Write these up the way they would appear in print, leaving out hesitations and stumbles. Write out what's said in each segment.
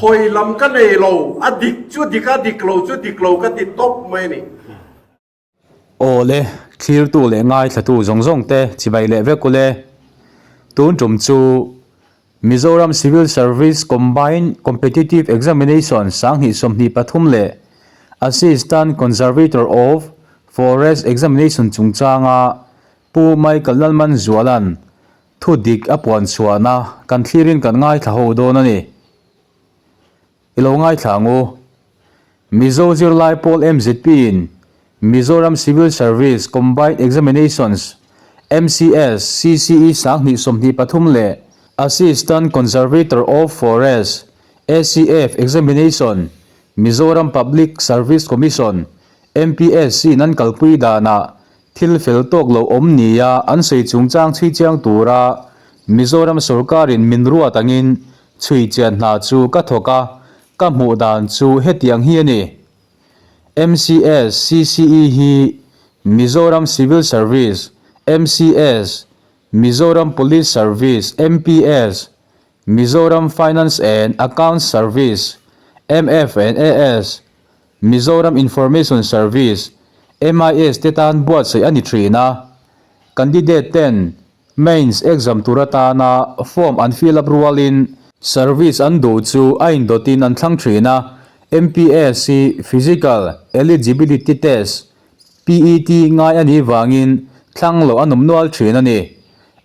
Hawi lam ka nei lo, a dik chu dik a, dik lo chu dik lo ka ti tawp mai a ni. Aw le, thlirtu leh ngaithlatu zawng zawng te chibai leh vek ule. Tun tum chu Mizoram Civil Service Combined Competitive Examination 2023 leh Assistant Conservator of Forest Examination chungchanga Pu Michael Lalmanzuala'n thu dik a puan chhuahna kan thlirin kan ngaithla ho dawn a ni. I lo ngaithla ang u. Mizo zirlai pawl MZP in Mizoram Civil Service Combined Examinations, MCS, CCE 2023 leh Assistant Conservator of Forest, ACF, Examination, Mizoram Public Service Commission, MPSC, in an kalpui danah Thil fel tawk lo awm nia an sawi chungchang chhui chiang tura Mizoram sawrkarin min ruat angin chhui chian hna chu ka thawk a, ka hmuh dan chu hetiang hi a ni. MCS CCE hi Mizoram Civil Service, MCS, Mizoram Police Service, MPS, Mizoram Finance and Accounts Service, MF and AS, Mizoram Information Service, MIS, te tan buatsaih a ni thin a. Candidate ten Mains exam tur atana form an fill up rualin service an duh chu a indawtin an thlang thin a, MPS hi Physical Eligibility Test, PET, ngai a nih vangin thlang loh an awm nual thin a ni.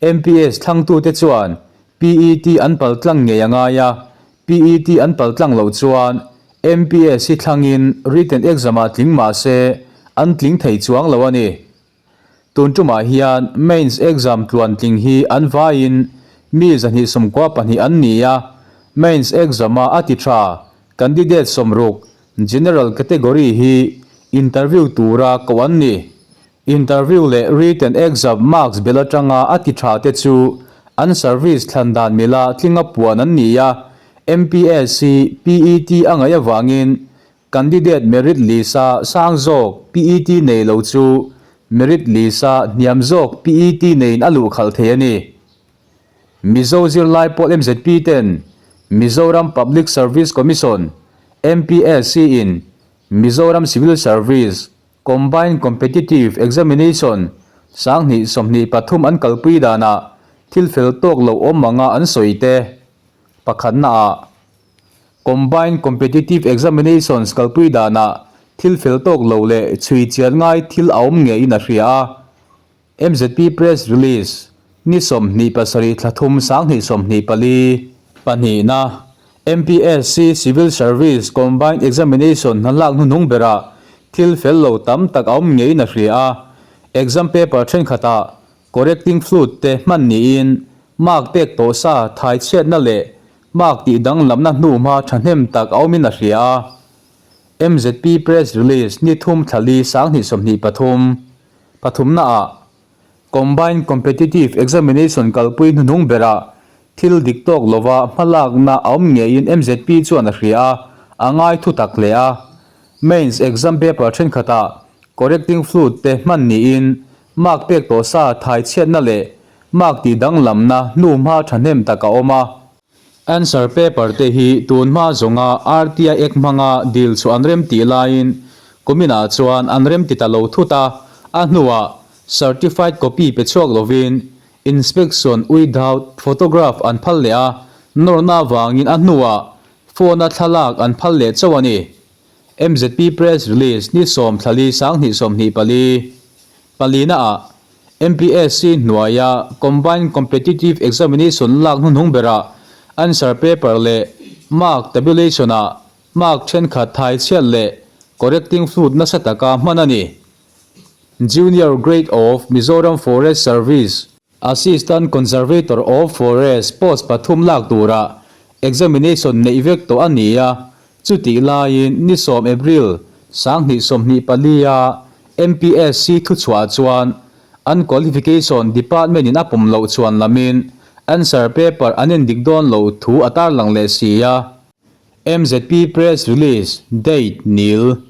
MPS thlangtute chuan PET an pal tlang ngei a ngai a, PET an pal tlang loh chuan MPS hi thlangin written exam ah tling mah se an tling thei chuang lo a ni. Tun tumah hian mains exam tluan tling hi an vaiin mi 292 an ni a, mains exam a a ti tha candidate 60 general category hi interview tura koh an ni. Interview leh written exam marks bel atanga a ti tha te chu an service thlan dan mila tlinga puan an ni a, MPSC PET a ngaih avangin candidate merit list-a sang zawk PET nei lo chu merit list-a hniam zawk PET neiin a luh khalh thei a ni. Mizo zirlai pawl MZP ten Mizoram Public Service Commission, MPSC, in Mizoram Civil Service Combined Competitive Examination 2023 an kalpui danah thil fel tawk lo awm anga an sawi te. Pakhatnaah, Combined Competitive Examinations kalpui danah thil fel tawk lo leh chhui chian ngai thil a awm ngeiin a hria a. MZP Press Release, Ni 27 thla thum 2024, Pahnihna, MPSC Civil Service Combined Examination hna hlak hnuhnung berah thil fel lo tam tak a awm ngeiin a hria a. Exam paper thenkhatah correcting fluid te hman niin mark pek tawh sa thai chhiatna leh mark tih danglamna hnuhma thahnem tak a awmin a hria a. MZP Press Release, Ni thum thla li 2023. Pathumnaah, Combined Competitive Examination kalpui hnuhnung berah thil dik tawk lova hmalakna a awm ngeiin MZP chuan a hria a, a ngai thu tak hle a. Mains exam paper thenkhatah correcting fluid te hman niin mark pek tawh sa thai chhiatna leh mark tih danglamna hnuhma thahnem tak a awm a. Answer paper te hi tun hma zawnga RTI Act hmanga dil chu an rem tih laiin kuminah chuan an rem ti ta lo thut a, a hnuah certified copy pe chhuak lovin inspection without photograph an phal leh a, nawrna avangin a hnuah phone-a thlalak an phal leh chauh a ni. MZP Press Release ni 10 thla li 2024. Palina-ah MPSC hnuaia Combined Competitive Examination lak hnuhnung berah answer paper leh mark tabulation-ah mark thenkhat thai chhiat leh correcting fluid nasa taka hman a ni. Junior Grade of Mizoram Forest Service, Assistant Conservator of Forest post pathum lak tura examination neih vek tawh a ni a, Chutih laiin ni 10 April 2024-a MPSC thuchhuah chuan an qualification department in a pawm loh chuan lamin answer paper an endik dawn loh thu a tarlang leh si a. MZP Press Release, Date, Nil.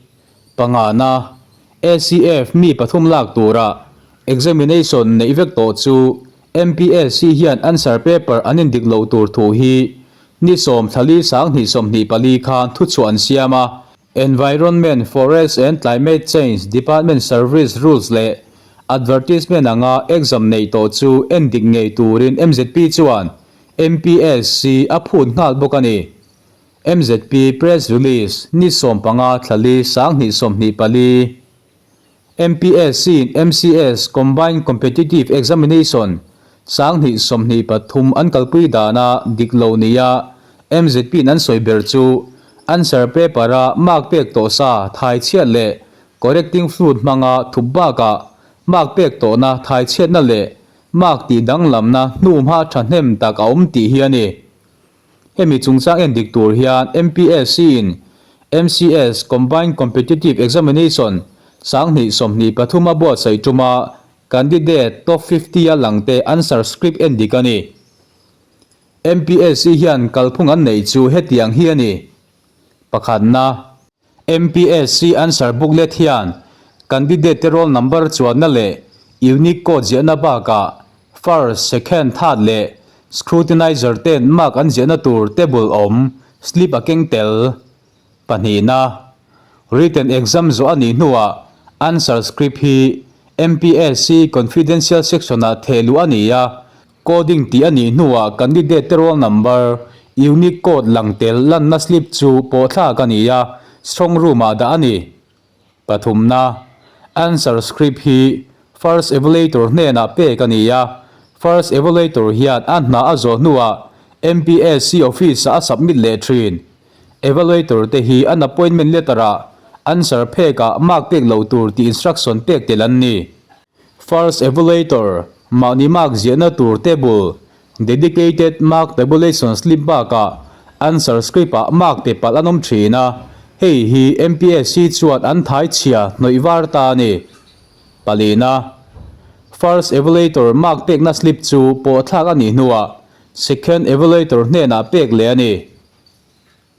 Pangana, ACF mi pathum lak tura examination neih vek tawh chu MPSC hian answer paper an endik loh tur thu hi. Ni 14 2024 khan thuchhuah an siam a. Environment, Forest and Climate Change Department Service Rules leh Advertisement anga exam neih tawh chu en dik ngei turin mzp chuan MPSC a phut nghal bawk a ni. Mzp Press Release ni 15 thlali 2024. MPSC in MCS Combined Competitive Examination 2023 an kalpui dana dik lo nia MZP in an sawi ber chu answer paper-a mark pek tawh sa thai chhiat leh correcting fluid hmanga thup bakah mark pek tawhna thai chhiatna leh mark tih danglamna hnuhma thahnem tak a awm tih hi a ni. Hemi chungchang en dik tur hian MPSC in MCS Combined Competitive Examination 2023 a buatsaih tuma candidate top 50 a langte answer script en dik a ni. MPSC hian kalphung an neih chu hetiang hi a ni. Pakhatna. MPSC answer booklet hian candidate te roll number chuanna leh unique code ziahna bakah first, second, third leh scrutinizer ten mark an ziahna tur table awm slip a keng tel. Pahnihna, Written exam zawh a nih hnuah answer script hi MPSC confidential section-ah thehluh a ni a, Coding tih a nih hnuah candidate te roll number, unique code lang tel lanna slip chu pawhthlak a ni a, strong room ah dah a ni. Pathumna, Answer script hi first evaluator hnenah pek a ni a, first evaluator hian a hna a zawh hnuah MPSC office ah a submit leh thin. Evaluator te hi an appointment letter ah answer phekah mark pek loh tur tih instruction pek tel an ni. First Evaluator, mahni mark ziahna tur table, Dedicated Mark Tabulation Slip bakah answer script-ah mark pe palh an awm thin a, hei hi MPSC chuan an thai chhia hnawih var ta a ni. Palina, First Evaluator mark pekna slip chu pawhthlak a nih hnuah Second Evaluator hnenah pek leh a ni.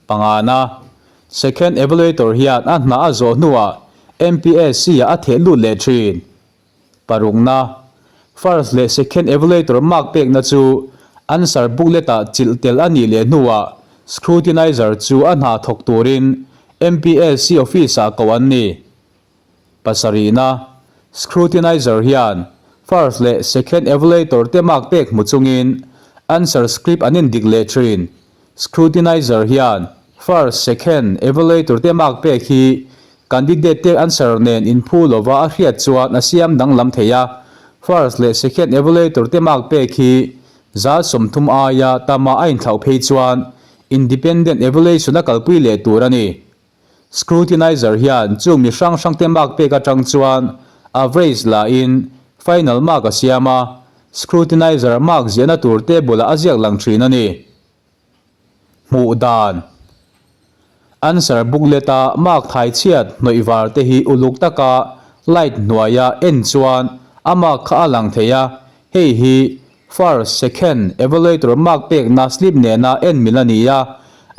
Pangana, Second Evaluator hian a hna a zawh hnuah MPSC-ah a theh lut leh thin. Parukna, First leh Second Evaluator mark pekna chu answer booklet-ah chilh tel a nih leh hnuah Scrutinizer chu a hna thawk turin MPSC office-ah koh an ni. Pasarihna, Scrutinizer hian First leh Second Evaluator te mark pek hmu chungin answer script an indik leh thin. Scrutinizer hian First, Second Evaluator te mark pek hi candidate te answer nen inphu lova a hriat chuan a siam danglam thei a. First leh Second Evaluator te mark pek hi 30% aia tama a inthlauh phei chuan Independent Evaluation a kalpui leh tur a ni. Scrutinizer hian chung mi hrang hrang te mark pek atang chuan average la in final mark a siam a, scrutinizer mark ziahna tur table ah a ziak lang thin a ni. Hmuh dan. Answer booklet a mark thai chhiat hnawih var te hi uluk taka light hnuaia en chuan a mark kha a lang thei a, hei hi First, second, evaluator mark pekna slip nena en mil a ni a,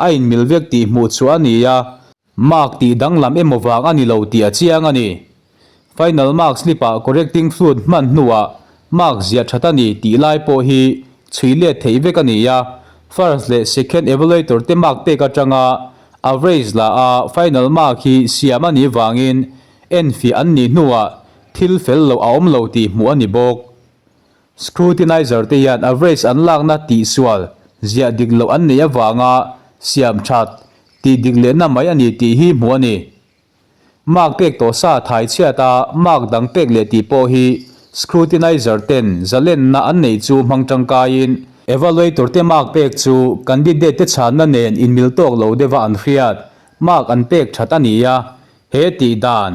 a inmil vek tih hmuh chhuah a ni a, mark tih danglam emaw vang a ni lo tih a chiang a ni. Final mark slip-ah correcting fluid hman hnuah mark ziah that a ni tih lai pawh hi chhui let theih vek a ni a, first leh second evaluator te mark pek atanga average la a final mark hi siam a nih vangin enfiah an nih hnuah thil fel loh a awm lo tih hmuh a ni bawk. Scrutinizer te hian average an lakna tihsual ziah dik loh an neih avanga siam that tih dik lehna mai a ni tih hi hmuh a ni. Mark pek tawh sa thai chhiat a mark dang pek leh tih pawh hi scrutinizer ten zalenna an neih chu hmang tangkaiin evaluator te mark pek chu candidate te chhanna nen inmil tawk lo deuha an hriat mark an pek that a ni a, he tih dan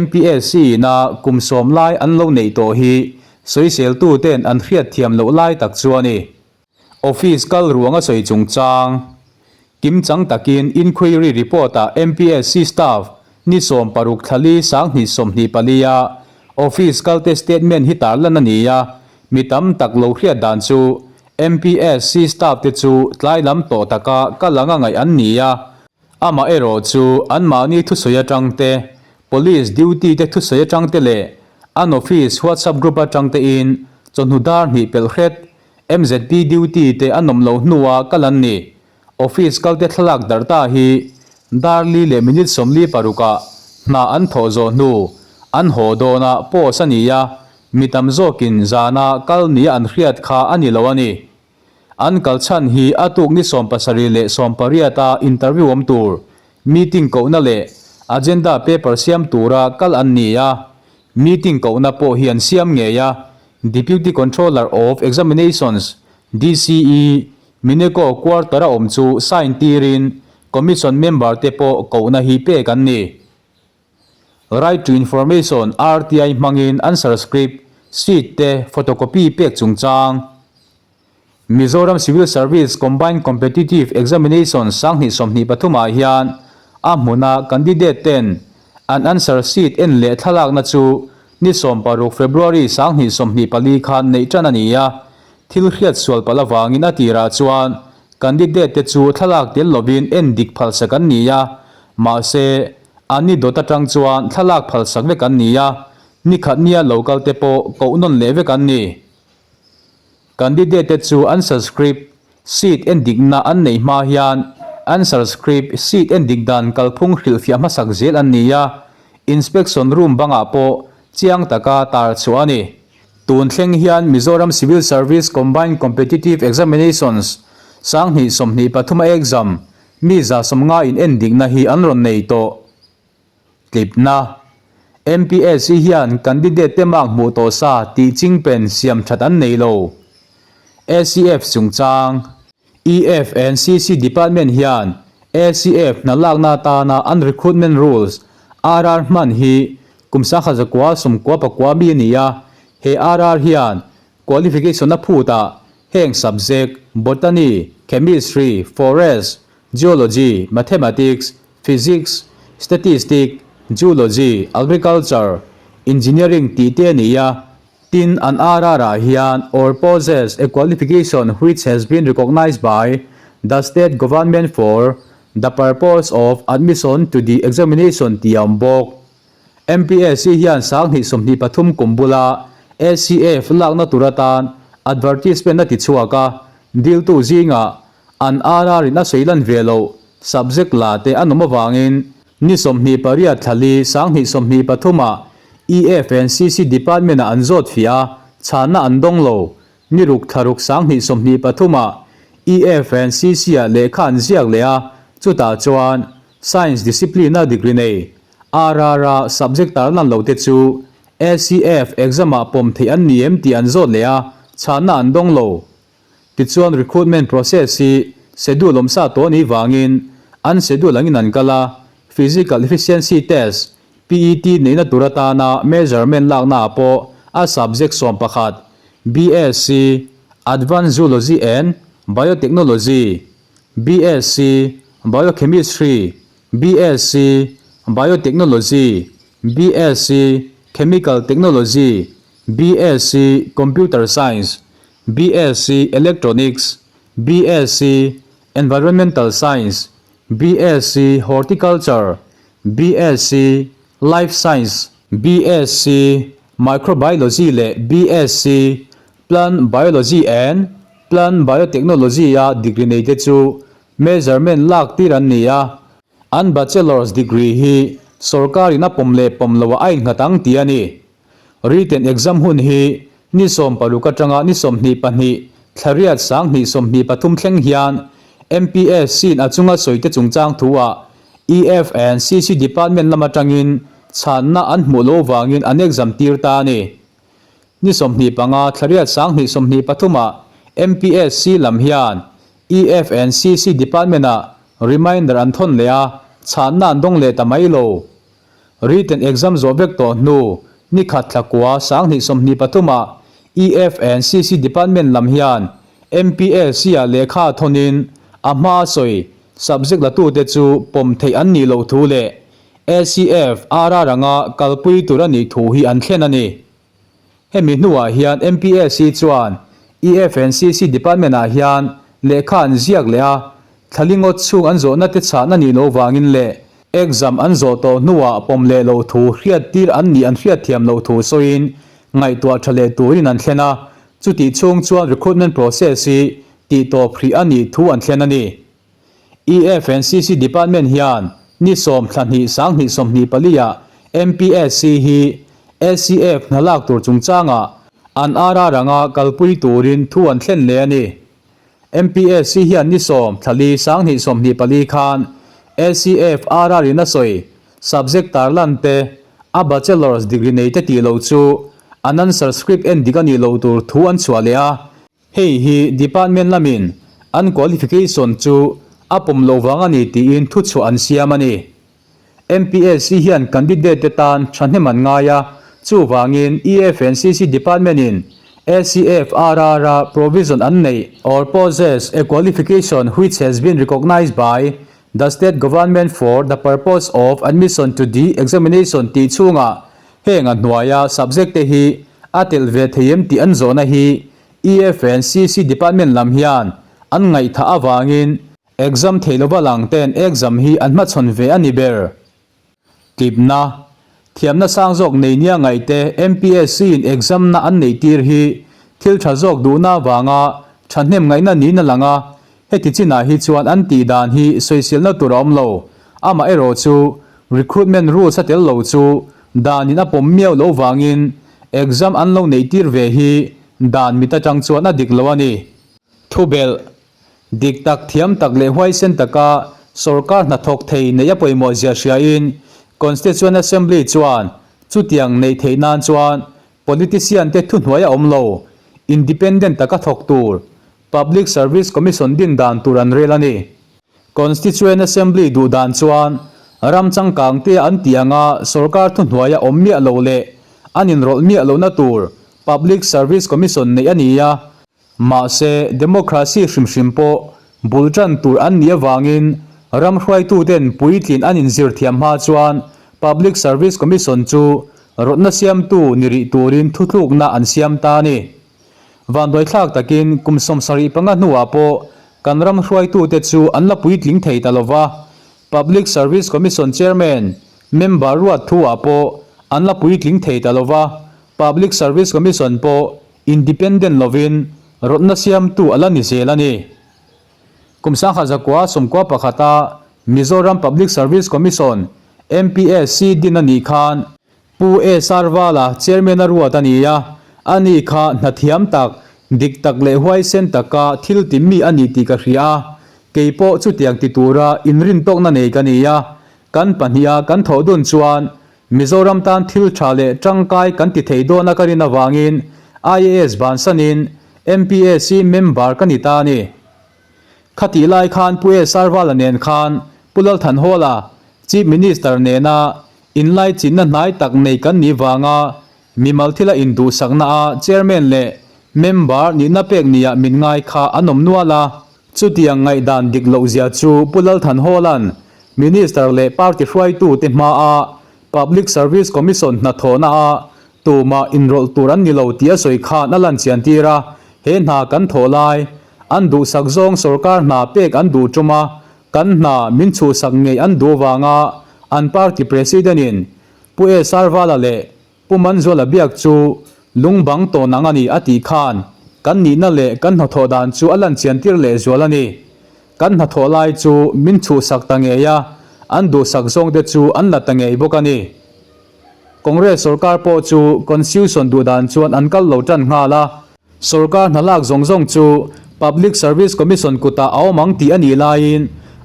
MPSC ina kum sawm lai an lo neih tawh hi sawiseltu ten an hriat thiam loh lai tak chu a ni. Office kal ruang a sawi chungchang kimchang takin inquiry report-ah MPSC staff ni 16 thlali 2024 a office kalte statement hi tarlan a ni a, mi tam tak lo hriat dan chu MPSC staff te chu tlai lam tawh taka kal anga ngaih an ni a, Amah erawh chu anmahni thusawi atang te, Police duty te thusawi atang te leh an office WhatsApp group atang te in chawhnu dar hnih pelh hret MZP duty te an awm loh hnuah kal an ni. Office kalte thlalak darh ta hi dar li leh minute 46 ah hna an thawh zawh hnu an haw dawn a post a ni a, mi tam zawkin zana kal nia an hriat kha a ni lo a ni. An kal chhan hi a tuk ni 70 leh 18 a interview awm tur, meeting kohna leh agenda paper siam tura kal an ni a, meeting kohna pawh hi an siam ngei a, Deputy Controller of Examinations, DCE, Mineko quarter a awm chu sign tirin Commission member te pawh kohna hi pek an ni. Right to Information, RTI, hmangin answer script, sheet te photocopy pek chungchang. Mizoram Civil Service Combined Competitive Examination 2023 ah hian a hmuna candidate ten an answer sheet en leh thlalakna chu ni 16 February 2024 khan neih tan a ni a. Thil hriat sual palh avangin a tirah chuan candidate te chu thlalak tel lovin en dik phalsak an ni a, mahse an ni dawt atang chuan thlalak phalsak vek an ni a, nikhat nia lo kal te pawh koh nawn leh vek an ni. Candidate te chu answer script sheet en dikna an neih hma hian answer script sheet en dik dan kalphung hrilhfiah hmasak zel an ni a, inspection room bangah pawh chiang taka tar chhuah a ni. Tun thleng hian Mizoram Civil Service Combined Competitive Examinations 2023 a exam mi 150 in en dikna hi an rawn nei tawh. Tlipna, MPSC hian candidate te mark hmuh tawh sa tih chingpen siam that an nei lo. ACF chungchang, EFNCC Department hian ACF hna lakna atana an recruitment rules, RR, hman hi kum 1999 mi a ni a. He RR hian qualification a phutah heng subject, Botany, Chemistry, Forest, Geology, Mathematics, Physics, Statistics, Zoology, Agriculture, Engineering tih te a ni a. Tin, an RR ah hian or possess a qualification which has been recognised by the state government for the purpose of admission to the examination tih a awm bawk. MPSC hian 2023 kum bula ACF lakna tur atan advertisement a ti chhuak a, diltu zingah an RR in a sawi lan ve loh subject la te an awm avangin Ni 28 thla li 2023 ah EFNCC Department ah an zawt fiah a, chhanna an dawng lo. Ni ruk thla ruk 2023 ah EFNCC ah lehkha an ziak leh a, chutah chuan Science discipline a degree nei RR a subject tarlan lo te chu ACF exam ah pawm theih an ni em tih an zawt leh a, chhanna an dawng lo. Tichuan recruitment process hi schedule awm sa tawh anih vangin an schedule angin an kal a, physical efficiency test, PET, neihna tur atana measurement lakna ah pawh a subject 11, BSc, Advanced Zoology and Biotechnology, BSc, Biochemistry, BSc, Biotechnology, BSc, Chemical Technology, BSc, Computer Science, BSc Electronics, BSc Environmental Science, BSc Horticulture, BSc Life Science, BSc Microbiology leh BSc Plant Biology and Plant Biotechnology a degree nei te chu measurement lak tir an ni a, an Bachelor's degree hi sawrkarin a pawm leh pawm loh a innghat ang tih a ni. Written exam hun hi ni 60 atanga ni 22 thlariat 2023 thleng hian MPSC in a chunga sawite chungchang thu ah EF and CC Department lam atangin chhanna an hmuh loh vangin an exam tir ta a ni. Ni 25 thlariat 2023 ah MPSC lam hian EF and CC Department ah reminder an thawn leh a, chhanna an dawng leh ta mai lo. Written exam zawh vek tawh hnu ni khat thla kua 2023 ah EF and CC Department lam hian MPSC ah lehkha thawnin a hma sawi subject la tute chu pawm theih an nih loh thu leh ACF RR anga kalpui tur a nih thu hi an thlen a ni. Hemi hnuah hian MPSC chuan EFNCC Department ah hian lehkha an ziak leh a, thlali ngawt chhung an zawhna te chhahna nih loh vangin leh exam an zawh tawh hnuah pawm leh loh thu hriat tir an nih an hriat thiam loh thu sawiin ngaihtuah tha leh turin an thlen a, chutih chhung chuan recruitment process hi tih tawp hrih a nih thu an thlen a ni. EFNCC Department hian ni sawm thla hnih 20 24 ah MPSC hi ACF hna lak tur chungchangah an RR anga kalpui turin thu an thlen leh a ni. MPSC hian ni sawm thla li 20 24 khan ACF RR in a sawi subject tarlan te a Bachelor's degree nei te tih loh chu an answer script en dik a nih loh tur thu an chhuah leh a. Hei hi department lamin an qualification chu a pawm loh vang a ni tiin thuchhuah an siam a ni. MPSC hian candidate te tan thahnem an ngai a, chuvangin EFNCC department in ACFRR a provision an neih or possess a qualification which has been recognised by the state government for the purpose of admission to the examination tih chhungah Heng a hnuaia subject te hi a telh ve thei em tih an zawhna hi EFNCC department lam hian an ngaihthah avangin exam theih lova lang ten exam hi an hmachhawn ve a ni ber. Tlipna, Thiamna sang zawk nei nia ngaihte MPSC in exam na an neih tir hi thil tha zawk duhna avanga thahnem ngaihna niin a lang a, Heti chinah hi chuan an tih dan hi sawiselna tur a awm lo. Amaherawh chu recruitment rules a tel lo chu danin a pawm miau loh vangin exam an lo neih tir ve hi dan mit atang chuan a dik lo a ni. Thubelh, Dik tak, thiam tak leh huaisen taka sorkar hnathawk thei neih a pawimawh zia hriain Constituent Assembly chuan chutiang neih theih nan chuan politician te thuhnuai a awm lo, independent taka thawk tur Public Service Commission din dan tur an rel a ni. Constituent Assembly duh dan chuan ram changkang te an tih anga sorkar thuhnuaia awm miah lo leh an inrawlh miah lohna tur Public Service Commission neih a ni a. Mahse, democracy hrim hrim pawh bul tan tur an nih avangin ram hruaituten puitlin an inzir thiam hma chuan Public Service Commission chu rawtna siamtu ni rih turin thuthlukna an siam ta a ni. Vanduaithlak takin kum 75 hnuah pawh kan ram hruaitute chu an la puitling thei ta lova, Public Service Commission Chairman, member ruat thuah pawh an la puitling thei ta lova, Public Service Commission pawh independent lovin rawtna siamtu a la ni zel a ni. Kum 1991 a Mizoram Public Service Commission, MPSC, din a nih khan, Pu A. Sarvala, Chairman a ruat a ni a, ani kha hnathiam tak, dik tak leh huaisen taka thil ti mi a ni tih ka hria a, kei pawh chutiang ti tura inrintawkna nei ka ni a, kan pahniha kan thawh dun chuan Mizoram tan thil tha leh tangkai kan ti thei dawn a ka rin avangin IAS bansanin MPSC member ka ni ta a ni. Khatih lai khan Pu A. Sarvala nen khan Pu Lalthanhawla, Chief Minister nena Inlaichinna hnai tak nei kan nih vanga mimal thila induhsakna a Chairman leh Member nihna pek nia min ngai kha an awm nual a. Chutiang ngaihdan dik loh zia chu Pu Lalthanhawla'n Minister leh Party hruaitute hmaa Public Service Commission hnathawhna a tumah inrawlh tur an ni lo tih a sawi khan a lan chian tir a, he hna kan thawh lai an duhsak zawng sorkar hna pek an duh tum a, Kan hna min chhuhsak ngei an duh vanga an party president in Pu A. Sarvala leh Pu Manzuala biak chu lungbang tawn ang a ni a tih khan kan nihna leh kan hnathawh dan chu a lan chian tir leh zual a ni. Kan hnathawh lai chu min chhuhsak ta ngei a, an duhsak zawng te chu an la ta ngei bawk a ni. Congress sorkar pawh chu constitution duh dan chuan an kal lo tan nghal a. Sorkar hna lak zawng zawng chu Public Service Commission kutah a awm ang tih a nih laiin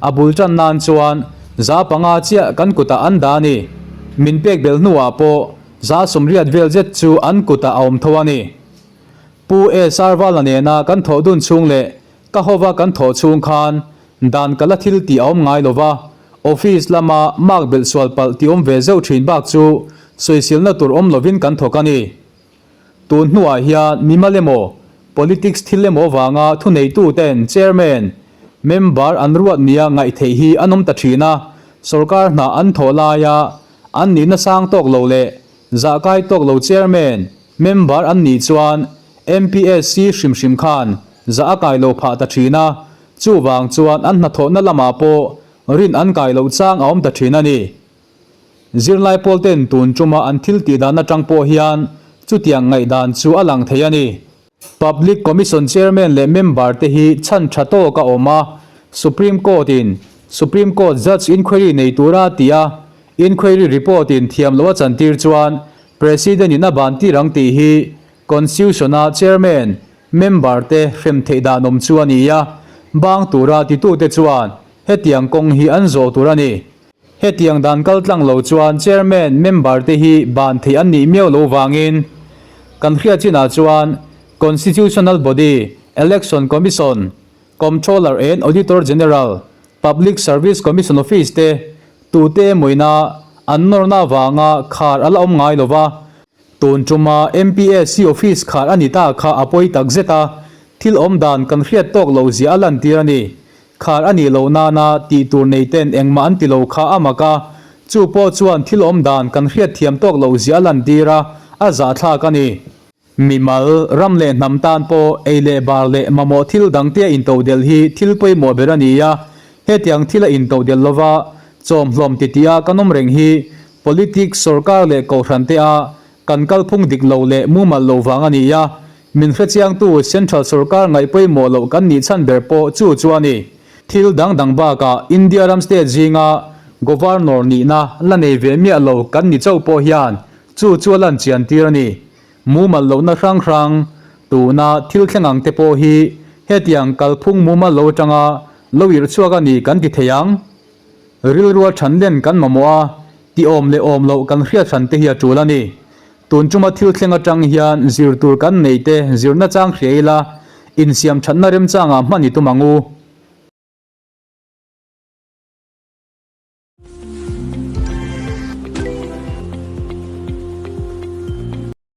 a bul tan nan chuan 5% chiah kan kutah an dah a ni. Min pek belh hnuah pawh 80% vel zet chu an kutah a awm tho a ni. Pu A. Sarvala nena kan thawh dun chhung leh ka hova kan thawh chhung khan dan ka la thil tih a awm ngai lova, office lama mark belh sual palh tih awm ve zeuh thin bak chu sawisilna tur awm lovin kan thawk a ni. Tun hnuah hian mimal emaw, politics thil emaw vanga thuneituten chairman, member an ruat nia ngaih theih hi an awm ta thin a, sorkar hna an thawh laia an nihna sang tawk lo leh zahkai tawk lo chairman, member an nih chuan MPSC hrim hrim khan zah a kai lo phah ta thin a, chuvang chuan an hnathawhna lamah pawh rin an kai loh chang a awm ta thin a ni. Zirlai pawl ten tun tuma an thil tih dan atang pawh hian chutiang ngaihdan chu a lang thei a ni. Public Commission Chairman leh member te hi chhan tha tawk a awm a, Supreme Court in Supreme Court Judge inquiry nei tura a ti a, inquiry report in thiam loh a chantir chuan President in a ban tir ang tih hi Constitution a Chairman, member te hrem theih dan awm chu a ni a, bang tura titute chuan hetiang kawng hi an zawh tur a ni. Hetiang dan kal tlang lo chuan Chairman, member te hi ban theih an nih miau lo vangin kan hriat chinah chuan Constitutional Body, Election Commission, Comptroller and Auditor General, Public Service Commission Office te tute emawina an nawrna avanga khar a la awm ngai lo va. Tun tuma MPSC office khar a ni ta kha a pawi tak zet a, thil awm dan kan hriat tawk loh zia a lantir a ni. Khar a nih loh nana tih tur nei ten engmah an ti lo kha a mak a, chu pawh chuan thil awm dan kan hriat thiam tawk loh zia a lantir a, a zahthlak a ni. Mimal, ram leh hnam tan pawh ei leh bar leh mamawh thil dangte a intodelh hi thil pawimawh ber a ni a, hetiang thil a intodelh lova chawmhlawm titih a kan awm reng hi Politics, sorkar leh kohhran te a kan kalphung dik lo leh mumal lo vang a ni a, min hrechiangtu Central sorkar ngaih pawimawh loh kan nih chhan ber pawh chu chu a ni. Thil dang dang bakah India ram state zinga Governor nihna la nei ve miah lo kan ni chauh pawh hian chu chu a lan chian tir a ni. Mumal lohna hrang hrang tuna thil thleng ang te pawh hi hetiang kalphung mumal lo atanga lo irh chhuak a ni kan ti thei ang. Rilrua than len kan mamawh a, ti awm leh awm loh kan hriat hran te hi a tul a ni. Tun chuma thil thleng atang hian zir tur kan nei te zirna chang hria ila, insiam thatna remchangah hman i tum ang u.